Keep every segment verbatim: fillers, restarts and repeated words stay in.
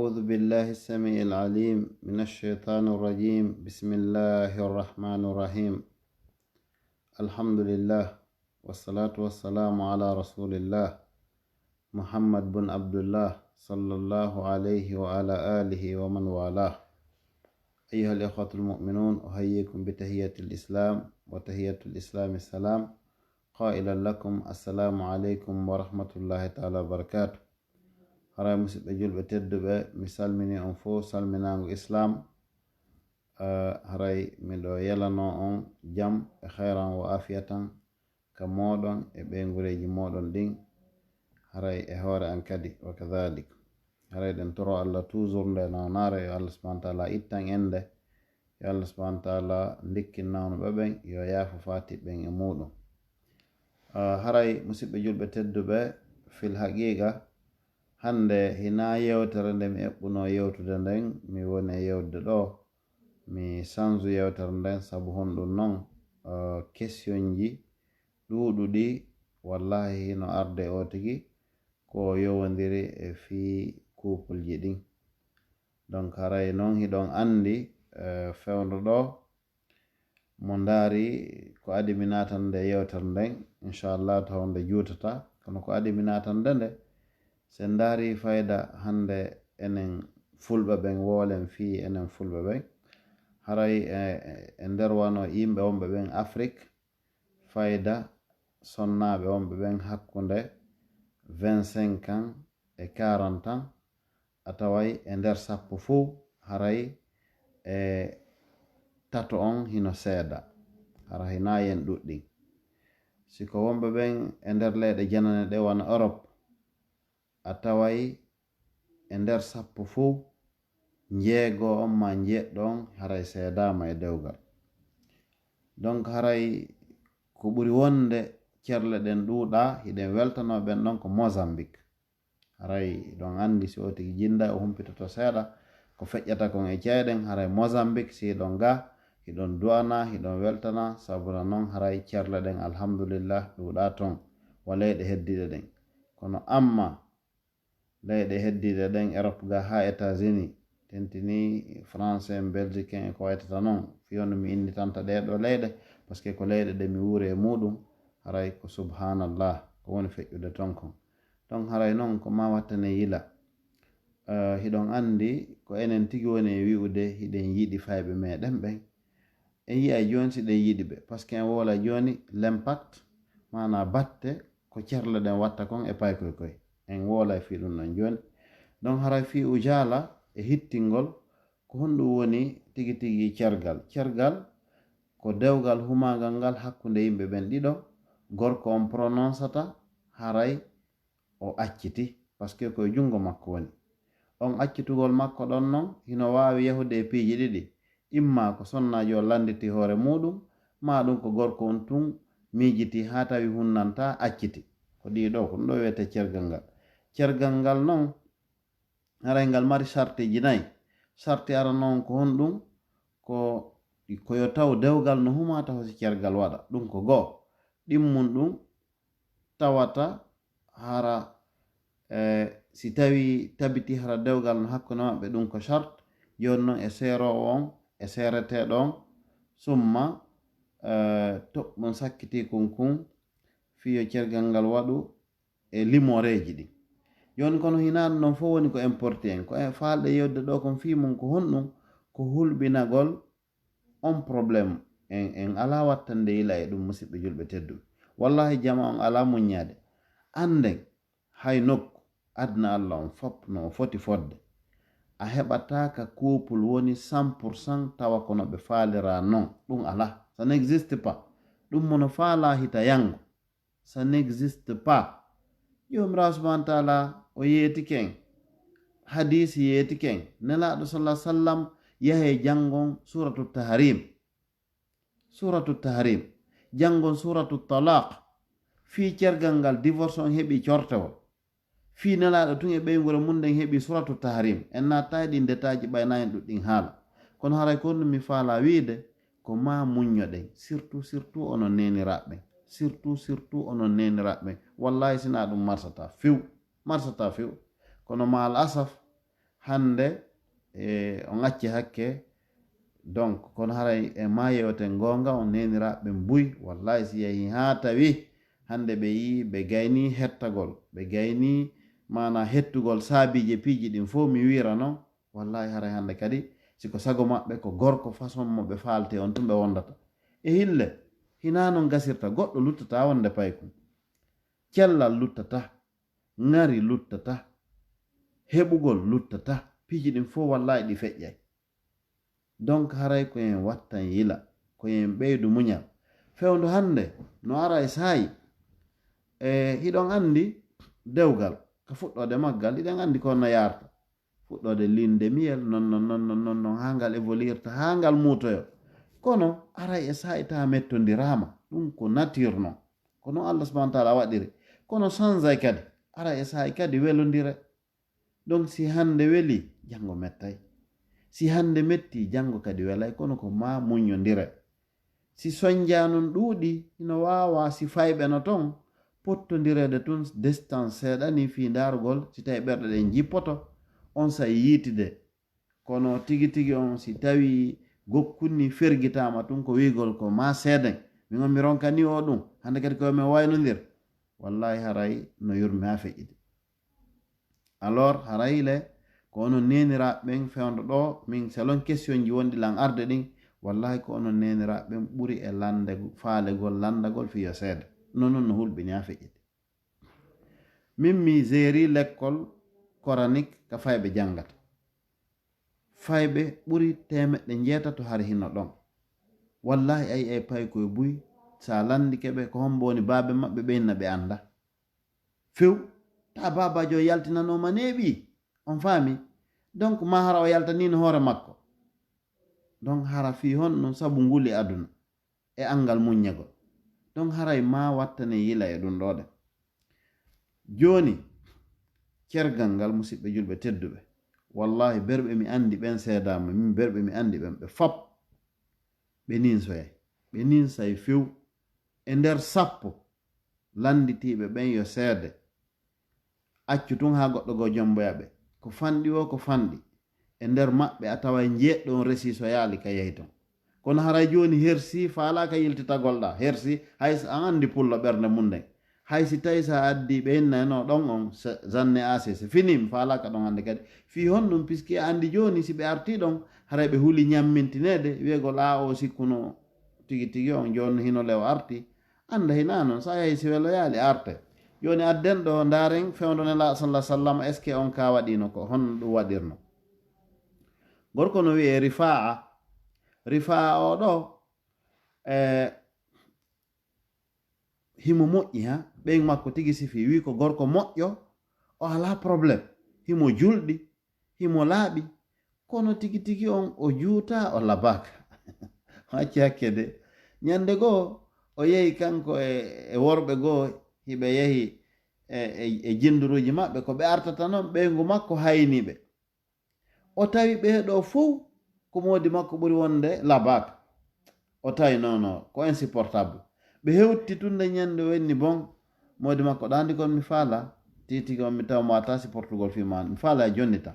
أعوذ بالله السميع العليم من الشيطان الرجيم. بسم الله الرحمن الرحيم. الحمد لله، والصلاة والسلام على رسول الله محمد بن عبد الله، صلى الله عليه وعلى آله ومن والاه. أيها الإخوة المؤمنون، أحييكم بتحية الإسلام، وتحية الإسلام السلام، قائلا لكم: السلام عليكم ورحمة الله تعالى وبركاته. Haray, musidɓe julɓe tedduɓe, mi salmini on fof salminaango Islam. Eh, haray miɗo yelanoo on jam e hayran wa aafiyatan ka mooɗon e ɓeynguureeji mooɗon ɗin, haray e hoore an kadi, wa kadhalik. Haray eɗen toroo Allah toujours nde nawnaare, yo Allah subhanahu wa taala ittan en nde, yo Allah subhanahu wa taala ndikkin nawnuɓe ɓen, yo yaafo faatiɓe ɓen e muuɗum. Ah, haray, musidɓe julɓe tedduɓe, fil haqiqa, hannde hinaa yewtere nde mi eɓɓunoo yewtude nden, mi woni e yewtude ɗoo, mi sanju yewtere nden, sabu honɗum non, eh, kestionji ɗuuɗuɗi, wallahi, hino arde o tigi, ko yowondiri e fii kuupulji ɗin. Donc, haray non hiɗon anndi, eh, fewndo ɗoo, mo ndaari ko adi mi naatande yewtere nden, inchallah, taw nde juutata, kono ko adi mi naatande nde, si en ndaari fayda hannde enen fulɓe ɓen, woolen fii enen fulɓe ɓen, haray e, e nder wano yimɓe wonɓe ɓen Afrik, fayda sonnaaɓe wonɓe ɓen hakkunde vingt-cinq ans e quarante ans, a taway e nder sappo fof haray e tato on hino seeda, hara hinaa yen ɗuɗɗin. Si ko wonɓe ɓen e nder leyɗe janane ɗe wano Europe, a taway e nder sappo fof, njeego on maa njeeɗɗo on haray seedaama e dewgal. Donc, haray ko ɓuri wonde cerle ɗen ɗuuɗaa, hiɗen weltanoo ɓen ɗon ko Mozambique. Haray hiɗon anndi si o tigi jinnda, o humpitoto seeɗa ko feƴƴata kon e ceyɗen, haray Mozambique, si hiɗon ga, hiɗon du'ana, hiɗon weltana, sabuna non haray cerle ɗen, alhamdulillah, ɗuuɗaa ton wa leyɗe heddiiɗe ɗen. Kono amma leyɗe heddiiɗe ɗen, Europe ga haa États-Unis, tentini Français en, Belgique en e ko waytata non, fii wonde mi innditanta ɗee ɗoo leyɗe, parce que ko leyɗe ɗe mi wuuri e muuɗum, haray ko subhanallah ko woni feƴƴude ton kon. Ton haray non ko maa wattane yila. Eh, hiɗon anndi ko enen tigi woni e wi'ude hiɗen yiɗi fayɓe meɗen ɓen. En yi'ay jooni si ɗen yiɗi ɓe, parce que en woolay jooni l'impact, maanaa batte ko cerle ɗen watta kon e paykoy koy. En woolay fii ɗum ɗon jooni. Donc, haray fii ujaala e hittingol, ko honɗum woni tigi tigi cergal? Cergal ko dewgal humaangal ngal hakkunde yimɓe ɓen ɗiɗo, gorko on prononsata, haray o acciti, parce que ko e junngo makko woni. On accitugol makko ɗon non, hino waawi yahude e piiji ɗiɗi. Imma ko sonnaajo on lannditi hoore muuɗum, maa ɗum ko gorko on tun miijiti haa tawi hunnantaa, acciti. Ko ɗii ɗoo, ko ɗum ɗoo wiyetee cergal ngal. Cergal ngal non, haray ngal mari sartiiji nay. Sarti arano on ko honɗum? Ko, ko yo taw dewgal no humaa taho si cergal waɗa. Ɗum ko goo. Ɗimmun ɗum tawata hara, eh, si tawi tabiti hara dewgal no hakkunde maɓɓe, ɗum ko shart. Jooni non e seeroowo on, e seereteeɗo on, summa, eh, toɓɓon sakkitii kun kun, fii yo cergal ngal waɗu e limooreeji ɗin. Jooni kono hinaa ɗum ɗon fof woni ko importi en. Ko en faalɗe yewde ɗoo kon fii mum ko honɗum? Ko hulɓinagol on problème. En, en alaa wattande yila e ɗum, musidɓe julɓe tedduɓe. Wallahi, jama on alaa muññaade. Annden, hay nokku aduna Allah on fop no o foti fodde, a heɓataa ka couple woni cent pour cent tawa ko no ɓe faaliraa non. Ɗum alaa. Ça n'existe pas. Ɗum mono faalaa hita yanngo. Ça n'existe pas. Joomiraaɗo subhaanahu wa taala o yeetike en. Hadiis yeetike en. Nelaaɗo sallallaahu alayhi wa sallam, yahee janngon Suuratu Tahriim. Suuratu Tahriim. Janngon Suuratu Talaaq. Fii cergal ngal, divorce on heɓi cortewol. Fii Nelaaɗo tun e ɓeynguure mun nden heɓi Suuratu Tahriim. En naattaa e ɗin detaaji ɓay na en ɗuɗɗin haala. Kono haray ko honɗum mi faalaa wiide, ko maa muññoɗen, surtout, surtout onon neeniraaɓe ɓen. Surtout, surtout onon neeniraaɓe ɓen. Wallaahi, sinaa ɗum marsataa few. Marsataa few. Kono ma al asaf, hannde e on acci hakke. Donc kono haray e ma yewten goonga, on neeniraaɓe ɓen buy, wallahi si yahi haa tawi hannde ɓe yii ɓe gayni hettagol, ɓe gayni maana hettugol saabiije piiji ɗin fof, mi wiira non, wallahi haray hannde kadi si ko sago maɓɓe ko gorko façon mo ɓe faalte on tun ɓe wondata. E hille hinaa non gasirta, goɗɗo luttata wonde paykun, cellal luttata, ŋari luttata, heɓugol luttata, piiji ɗin fof wallahi ɗi feƴƴay. Donc haray ko en wattan yila, ko en ɓeydu muñal. Fewndo hannde no ara e saayi, e hiɗon anndi dewgal ka fuɗɗoode maggal hiɗen anndi ko no yarta. Fuɗɗoode linde miyel non non non non non non haa ngal évoluirta haa ngal muutoyo. Kono aray e saa'i ta mettondiraama, ɗum ko nature non. Ko non Allah subhanahu wa taala waɗiri. Kono sanzay kadi, aray e saa'i kadi welondire. Donc si hannde weli, janngo mettay. Si hannde metti, janngo kadi welay, kono ko ma muññondire. Si soñjaa non ɗuuɗi, hino waawaa si fayɓe no ton, pottondireede tun distance seeɗa ni fii ndaarugol, si tawi ɓerɗe ɗen jippoto, on say yiitide. Kono tigi tigi on si tawi gokkun ni fergitaama tun ko wiigol ko ma seeden. Min on mi ronka ni o ɗum, hannde kadi ko men waynondir. Wallahi haray no yurmi haa feƴƴiti. Alors haray le ko onon neeniraaɓe ɓen fewndo ɗo min selon question ji wonɗi lan arde ɗin, wallahi ko onon neeniraaɓe ɓen ɓuri e lande faalegol landagol fiyo seede. Non non no hulɓini haa feƴƴiti. Min mi géri lekkol coranique ka fayɓe janngata. Fayɓe ɓuri teemeɗɗe njeetato hari hino ɗon. Wallahi ay ay pay koye buy, sa landike ɓe ko hombo woni baabe maɓɓe ɓe inna ɓe annda. Few, ta baabajo yaltinanoma neeɓi. On faami? Donc ma hara o yaltanino hoore makko. Donc hara fii honno sabu nguli aduna e anngal muññagol. Donc haray ma wattane yila e ɗum ɗo de. Jooni, cergal ngal, musidɓe julɓe tedduɓe, wallahi berɓe mi anndi ɓen seedaama, min berɓe mi anndi ɓen ɓe fop, ɓe ninsoyay, ɓe ninsay few. E nder sappo lannditiiɓe ɓen yo seede, accu tun haa goɗɗo goo jomboya ɓe. Ko fanɗi woo ko fanɗi, e nder maɓɓe a taway njeeɗɗo on resi so yaali ka yehi ton. Kono haray jooni hersi faalaaka yiltitagol ɗa, hersi hay so an anndi pullo ɓernde mum nden. Hay si tawi sa addi ɓe innayno ɗon on, zanne A C C fini, mi faalaaka ɗon hannde kadi. Fii honɗum? Puisque a anndi jooni si ɓe artii ɗon, haray ɓe huli ñammintineede, wi'egol a o sikkuno tigi tigi on, jooni hino lew arti. Annda hinaa non, sa yahi si welo yaali arte. Jooni adden ɗo ndaaren fewndo Nelaaɗo sallallahu alaihi wasallam, est-ce que on ka waɗiino ko honno ɗum waɗirno? Gorko no wi'ee Rifaa. Rifaa o ɗo, e, himo moƴƴi ha, ɓeyn makko tigi sifi, wi ko gorko moƴƴo, o alaa problème, himo julɗi, himo laaɓi, kono tigi tigi on o juutaa, o labaaka. O acci hakke de. Ñande goo, o yehi kanko e, e worɓe goo, hiɓe yehi e, e, e jinnduruuji maɓɓe, ko ɓe artata non, ɓeyngu makko hayni ɓe. O tawi ɓee ɗoo fow ko moodi makko ɓuri wonde labaaka. O tawi non non, ko insupportable. Ɓe hewti tun de ñande o inni bon, moodi makko ɗaandi kon mi faala, tigi tigi on mi tawa mo wata supportugol fii ma, mi faala ya jonnitan.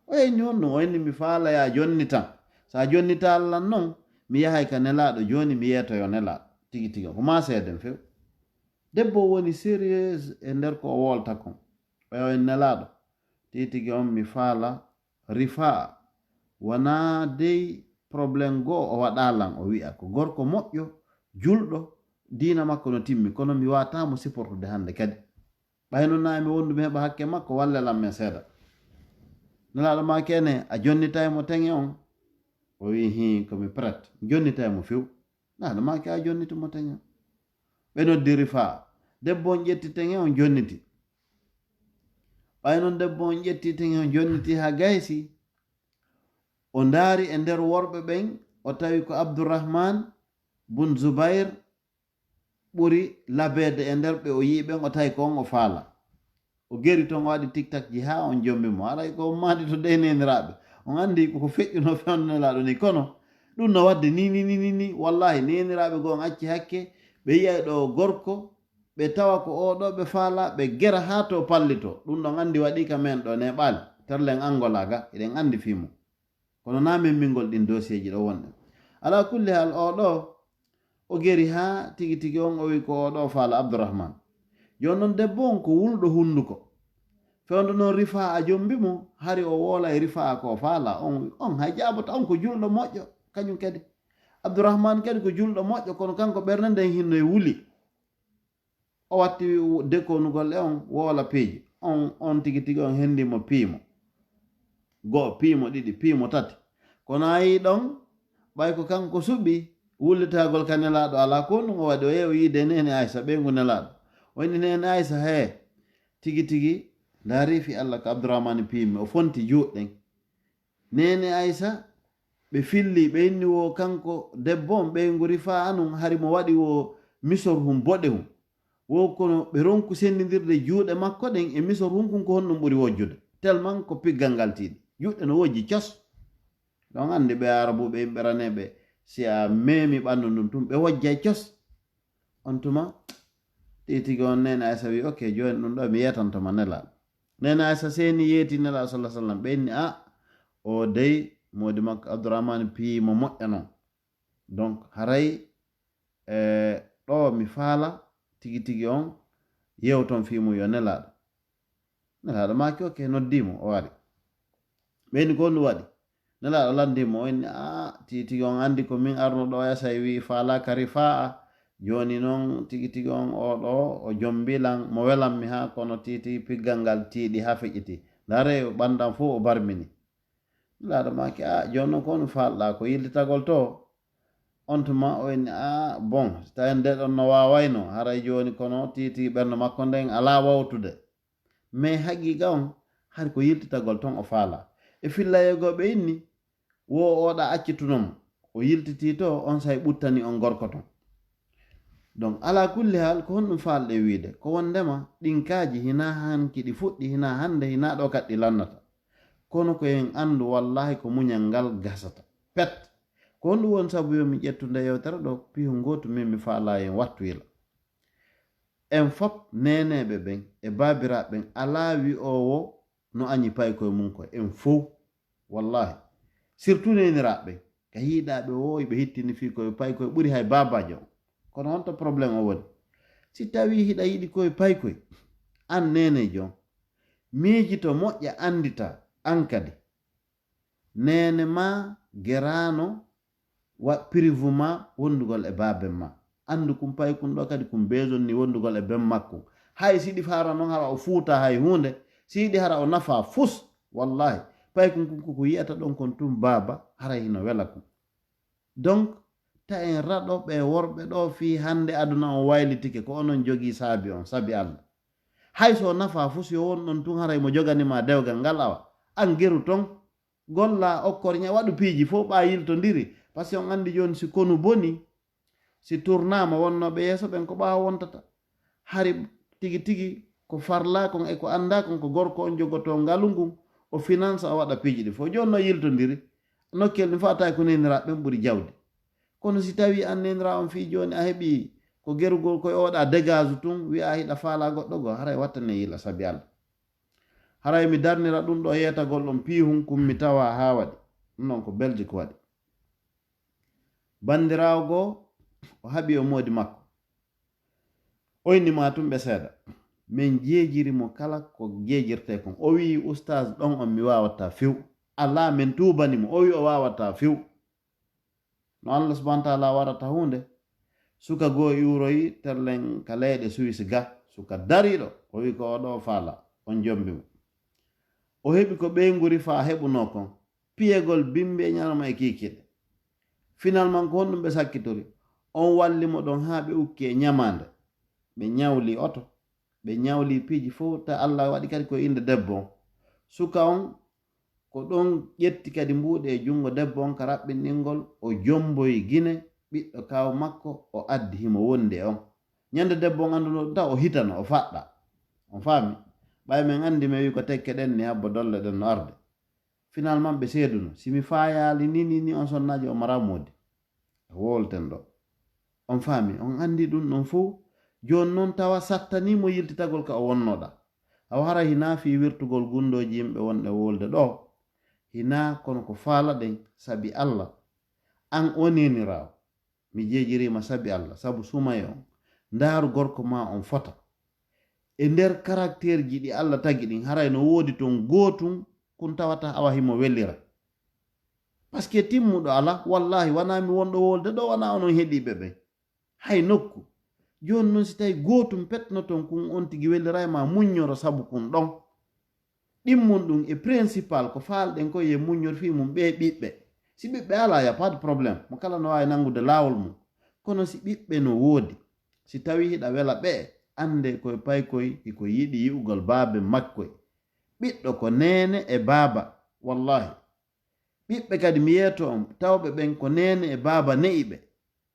O inni honɗum? O inni mi faala ya jonnitan. Sa jonnitaa lan non, mi yahay ka Nelaaɗo jooni mi yeetoyo Nelaaɗo. Tigi tigi on, ko ma seeden few. Debbo woni sérieuse e nder ko o wolta kon. O yawi Nelaaɗo. Tigi tigi on mi faala Rifaa. Wanaa dey problème goo o waɗaa lan, o wi'a ko gorko moƴƴo, julɗo, diina makko no timmi, kono mi waataa mo supportude hannde kadi. Ɓay non na mi wondu mi heɓa hakke makko, walle lan men seeɗa. Nelaaɗo maaki ene, a jonnitay mo teŋe on? O wi'i, hii, ko mi prête. Mi jonnitay mo few. Nelaaɗo maaki a jonniti mo teŋe on. Ɓe noddi Rifaa. Debbo on ƴetti teŋe on jonniti. Ɓay non debbo on ƴetti teŋe on jonniti haa gaysi. O ndaari e nder worɓe ɓen, o tawi ko Abdurrahman bun Zubayr ɓuri labeede e nder ɓe o yi'i ɓen, o tawi ko on o faala. O geri ton, o waɗi tiktakji haa on jombi mo. Haray ko on maandi to dey neeniraaɓe. On anndi ko, ko feƴƴuno fewndo Nelaaɗo ni. Kono ɗum no waɗde ni, ni, ni, ni, ni. Wallahi, neeniraaɓe goo on acci hakke. Ɓe yi'ay ɗo gorko, ɓe tawa ko oo ɗoo ɓe faala, ɓe gera haa to pallito. Ɗum ɗon anndi waɗi ka men ɗo neeɓaali. Terlen Angola ga, eɗen anndi fii mum. Kono naa memmingol ɗin dossier ji ɗo wonɗen. Alaa kulli haal, oo ɗoo, o geri haa tigi tigi on, o wi ko oo ɗoo faala Abdourahmane. Jooni non debbo on ko wulɗo hunnduko. Fewndo non Rifaa a jombi mo, hari o woola e Rifaa ko o faala. On, on hay jaabota, on ko julɗo moƴƴo, kañum kadi. Abdourahmane kadi ko julɗo moƴƴo, kono kanko ɓernde nden hinno e wuli. O watti dekonugol e on, woola piiji. On, on tigi tigi on hendi mo piimo. Go'o, piimo ɗiɗi, piimo tati. Kono a yii ɗon, ɓay ko kanko suɓi wullitagol ka Nelaaɗo, alaa ko ɗum o waɗi, o yehi o yiide Neene Aysa, ɓeyngu Nelaaɗo. O inni Neene Aysa, hee, tigi tigi, ndaari fii Alla ko Abdourahmane piimi, o fonti juuɗe ɗen. Neene Aysa, ɓe filli, ɓe inni wo kanko debbo on, ɓeyngu Rifaa anun, hari mo waɗi wo misor hun boɗe hun. Wo kono ɓe ronku sendindirde juuɗe makko ɗen e misor hun kun ko honɗum ɓuri wojjude. Tellement ko piggal ngal tiiɗi. Juuɗe no wojji cos. Ɗon anndi ɓe Arabuɓe, yimɓe raneeɓe, si a meemi ɓanndu ndun tun, ɓe wojjay cos. On tuma, tigi tigi on Neene Aysa wi, "Ok, jooni ɗum ɗo mi yeetanto ma Nelaaɗo." Neene Aysa seeni yeeti Nelaaɗo sallallahu alaihi wasallam, ɓe inni, "A, o dey, moodi makko Abdourahmane piyi mo moƴƴa non. Donc, haray, e, ɗo mi faala tigi tigi on yewton fii mum yo Nelaaɗo." Nelaaɗo maaki, "Ok," noddi mo, o ari. Ɓe inni, "Ko honɗum waɗi?" Nelaaɗo lanndii mo, o inni, "A, tigi tigi on anndi ko min arno ɗo, Yasay wi faalaaka Rifaa'a. Jooni non tigi tigi on o ɗo, o jombilan, mo welan mi haa kono tigi tigi piggal ngal tiiɗi haa feƴƴiti. Ndaare ɓandu an fow o barmini." Nelaaɗo maaki, "A, jooni non ko honɗum faalɗaa, ko yiltitagol to?" On tuma o inni, "A, bon, si tawi nde ɗon no waawayno, haray jooni kono tigi tigi ɓernde makko nden alaa wawtude." Mais haqiiqa on, hari ko yiltitagol ton o faala. E fillayee goo ɓe inni, wo oɗa accituno mo. O yiltitii to, on say ɓuttani on gorko ton. Donc, alaa kulli haal, ko honɗum faalɗe wiide? Ko wondema, ɗin kaaji hinaa hanki ɗi fuɗɗi, hinaa hannde, hinaa ɗo kadi ɗi lannata. Kono ko en anndu, wallaahi, ko muñal ngal gasata. Pet. Ko honɗum woni sabu yo mi ƴettu nde yewtere ɗo, piihu ngootu min mi faalaa en wattu yila. En fop, neeneeɓe ɓen e baabiraaɓe ɓen, alaa wi'oowo no añi paykoye mum koye. En fow, wallaahi. Surtout neeniraaɓe ɓen. Ka yiiɗaaɓe woo, ɓe hittini fii koye paykoye ɓuri hay baabaajo on. Kono honto problème o woni? Si tawii hiɗa yiɗi koye paykoye, an neeneejo on, miijito moƴƴa anndita an kadi. Neene maa geraano wa privu maa wondugol e baaben maa. Anndu kun paykun ɗo kadi kun besoin ni wondugol e ben makkun. Hay si ɗi faara non hara o fuuta hay huunde, si ɗi hara o nafa fus, wallahi, paykun kun ko ko yi'ata ɗon kon tun baaba, haray hino wela kun. Donc, ta en raɗo ɓe worɓe ɗo fii hannde aduna on waylitike, ko onon jogii saabi on, sabi Alla. Hay so nafa fus yo won ɗon tun haray mo jogani ma dewgal ngal awa. An geru ton, golla okkor ña, waɗu piiji fof ɓa yiltondiri. Parce que on anndi jooni si konu boni, si tournaama wonnooɓe yeeso ɓen ko ɓaawo wontata. Hari tigi tigi ko farlaa kon e ko anndaa kon ko gorko on jogotoo ngalu ngun, o finansa, o waɗa piiji ɗi fof. Jooni no yiltondiri, nokkel ɗin fof a tawi ko neeniraaɓe ɓen ɓuri jawdi. Kono si tawii an neeniraawo on fii jooni a heɓii ko gerugol koye oɗa dégage tun, wi'a hiɗa faalaa goɗɗo goo, haray wattane yila sabi Alla. Haray mi darnira ɗum ɗo yeetagol ɗon piihun kun mi tawa haa waɗi. Ɗum ɗon ko Belgique waɗi. Banndiraawo goo, o haɓi o moodi makko. O inni ma tun ɓe seeɗa. Min jeejiri mo kala ko jeejirtee kon. O wi'i, "Ustaas ɗon on mi waawataa few." Alaa, min tuubani mo. O wi'i o waawataa few. No Allah subhanahu wa ta'ala warata huunde, suka goo iwroyi terlen ka leyɗe Suisse ga, suka dariiɗo, o wi'i ko o ɗo faala, on jombi mo. O heɓi ko ɓeyngu Rifaa heɓunoo kon, piyegol bimbi e ñalawma e kiikiiɗe. Finalman ko honɗum ɓe sakkitori? On walli mo ɗon haa ɓe ukki e ñamaande. Ɓe ñawli oto, ɓe ñawli piiji fow, ta Allah waɗi kadi ko innde debbo on. Suka on ko ɗon ƴetti kadi mbuuɗe e junngo debbo on ka raɓɓinɗingol, o jomboyi Gine, ɓiɗɗo kaaw makko, o addi himo wondi e on. Ñande debbo on annduno ɗum taw o hitano, o faɗɗa. On faami? Ɓay men anndi, men wi ko tekke ɗen ni habbo dolle ɗen no arde. Finalman ɓe seeduno. Si mi faayaali ni, ni, ni on sonnaajo o mara moodi. Wowlten ɗo. On faami, on anndi ɗum ɗon fow. Jooni non tawa sattanii mo yiltitagol ka o wonnoɗa. Awa hara hinaa fii wirtugol gundooji yimɓe wonɗe wolde ɗoo, hinaa kono ko faalaɗen sabi Alla. An o neeniraawo, mi jeejiriima sabi Alla, sabu sumaye on, ndaaru gorko maa on fota. E nder karakteerji ɗi Alla tagi ɗin, haray no woodi ton gootun kun tawata awa himo welira. Paske timmuɗo alaa, wallaahi, wanaa mi wonɗo wolde ɗoo, wanaa onon heɗiiɓe ɓen. Hay nokku. Jooni non, si tawi gootun petno ton kun, on tigi weliray ma muññoro sabu kun ɗon. Ɗimmun ɗun e principal ko faalɗen ko ye muññor fii mun ɓee ɓiɓɓe. Si ɓiɓɓe alaa, y a pas de problème. Mo kala no waawi nangude laawol mun. Kono si ɓiɓɓe no woodi, si tawi hiɗa wela ɓe, annde koye paykoy hiko yiɗi yi'ugol baabe makkoy. Ɓiɗɗo ko neene e baaba, wallaahi. Ɓiɓɓe kadi mi yeeto on, tawɓe ɓen ko neene e baaba ne'i ɓe.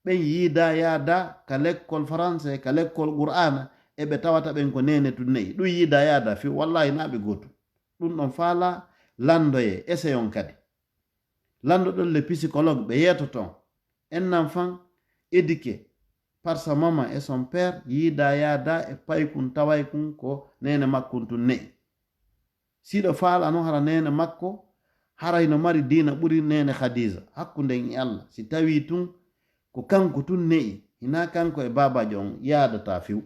Ɓen yiida yaada ka lekkol faranse, ka lekkol Qur'aana, e ɓe tawata ɓen ko neene tun ne'i. Ɗun yiida yaada few, wallaahi naa ɓe gootum. Ɗun ɗon faalaa landoyee, essayons kadi. Landoɗon le psychologue, ɓe yeetoto on. Un enfant éduqué par sa maman et son père, yiida yaada e paykun tawaykun ko neene makkun tun ne'i. Si hiɗo faalaa non hara neene makko, hara hino mari diina ɓuri neene Khadija, hakkunden e Alla. Si tawii tun ko kanko tun ne'i, hinaa kanko e baabaajo on yaadataa few.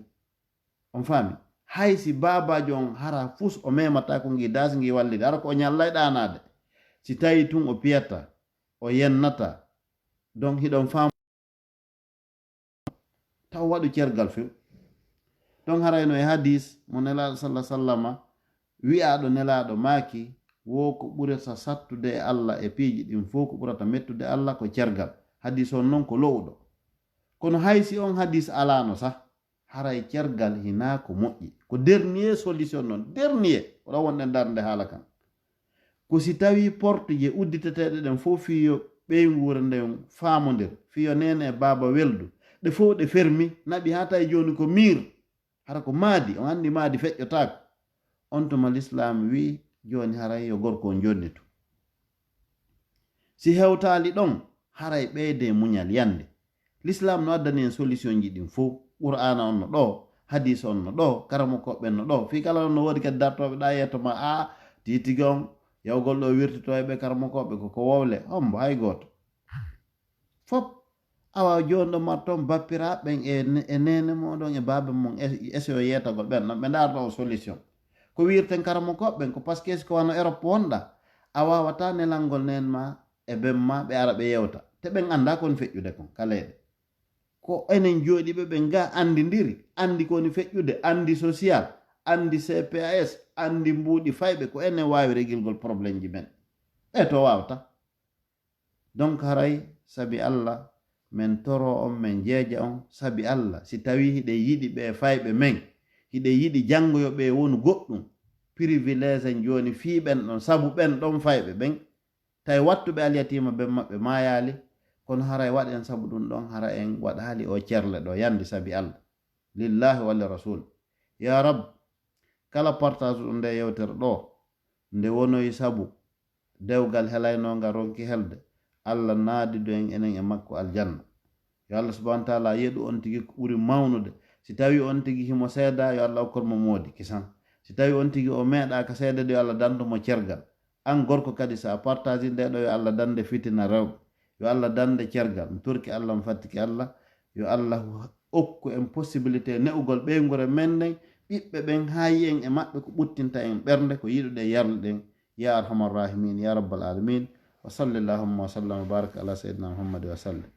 On faami? Hay si baabaajo on hara fus o memataa ko ngi daasi ngi wallide, hara ko o ñallay ɗaanaade. Si tawii tun o piyataa, o yennataa, donc hiɗon faama. Taw waɗu cergal few. Ɗon harayno e hadis mo Nelaaɗo salla sallama wi'aaɗo, Nelaaɗo maaki, wo ko ɓurata sattude e Alla e piiji ɗin fow, ko ɓurata mettude Alla ko cergal. Hadis on non ko lo'uɗo. Kono hay si on hadis alaano sah, haray cergal hinaa ko moƴƴi. Ko dernier solution non, dernier. Ko ɗon wonɗen darnde haala kan. Ko si tawii porte je udditeteeɗe ɗen fow fii yo ɓeynguure nden faamondir, fii yo neene e baaba weldu, ɗe fow ɗe fermi, naɓi haa tawi jooni ko miir, hara ko maadi, on anndi maadi feƴƴotaako. On tuma Lislaam wi'i jooni haray yo gorko on jonnitu. Si hewtaali ɗon, haray ɓeydee muñal yande. Lislaam no addani en solution ji ɗin fow. Qur'aana on no ɗoo, hadiis on no ɗoo, karamokooɓe ɓen no ɗoo. Fii kala non no woodi kadi dartooɓe ɗaa yeeto ma, a, tiitigi on, yawgol ɗoo wirtitoo e ɓe karamokooɓe ko ko wowle, hombo hay gooto. Fop, awa jooni ɗo marton bappiraaɓe ɓen e ne-, e neene mooɗon e baabe mon e, e so yeetagol ɓen ɗon, ɓe ndaarta on solution. Ko wiirten karamokooɓe ɓen ko parce que si ko wano Europe wonɗaa, a waawataa nelangol neen ma e ben ma ɓe ara ɓe yewta. Te ɓen anndaa ko woni feƴƴude kon ka leyɗe. Ko enen jooɗiiɓe ɓen ga anndindiri, anndi ko woni feƴƴude, anndi social, anndi C P A S, anndi mbuuɗi fayɓe, ko enen waawi regilgol problème ji men. Ɓe to waawta. Donc haray sabi Alla, men toro on, men jeeja on, sabi Alla, si tawii hiɗen yiɗi ɓe fayɓe men, hiɗen yiɗi janngo yo ɓe wonu goɗɗum, privilège en jooni fii ɓen ɗon, sabu ɓen ɗon fayɓe ɓen, tawi wattuɓe alyatiima ben maɓɓe maayaali, kono haray waɗen sabu ɗum ɗon, hara en waɗaali o cerle ɗo yandi sabi Alla, lillahi wa li rasul. Ya Rab, kala partage ɗum nde yewtere ɗo, nde wonoyi sabu dewgal helaynongal ronki helde, Alla naadidu en enen e makko aljanna. Yo Alla subhanahu wa taala yeɗu on tigi ko ɓuri mawnude. Si tawi on tigi himo seeda, yo Alla okkor mo moodi kisan. Si tawi on tigi o meeɗaaka seedede, yo Alla dandu mo cergal. An gorko kadi, sa partage nde ɗo, yo Alla dande fitina rewɓe. Yo Alla dande cergal. Mi torki Alla, mi fattiki Alla. Yo Alla okku en possibilité ne'ugol ɓeynguure men nden, ɓiɓɓe ɓen, haa yi'en e maɓɓe ko ɓuttinta en ɓernde, ko yiɗuɗen yarluɗen. Ya arhamar rahimin, ya rabbal alamin. Wa salli allahumma wa sallam wa barak ala sayyidina Muhammad wa sallim.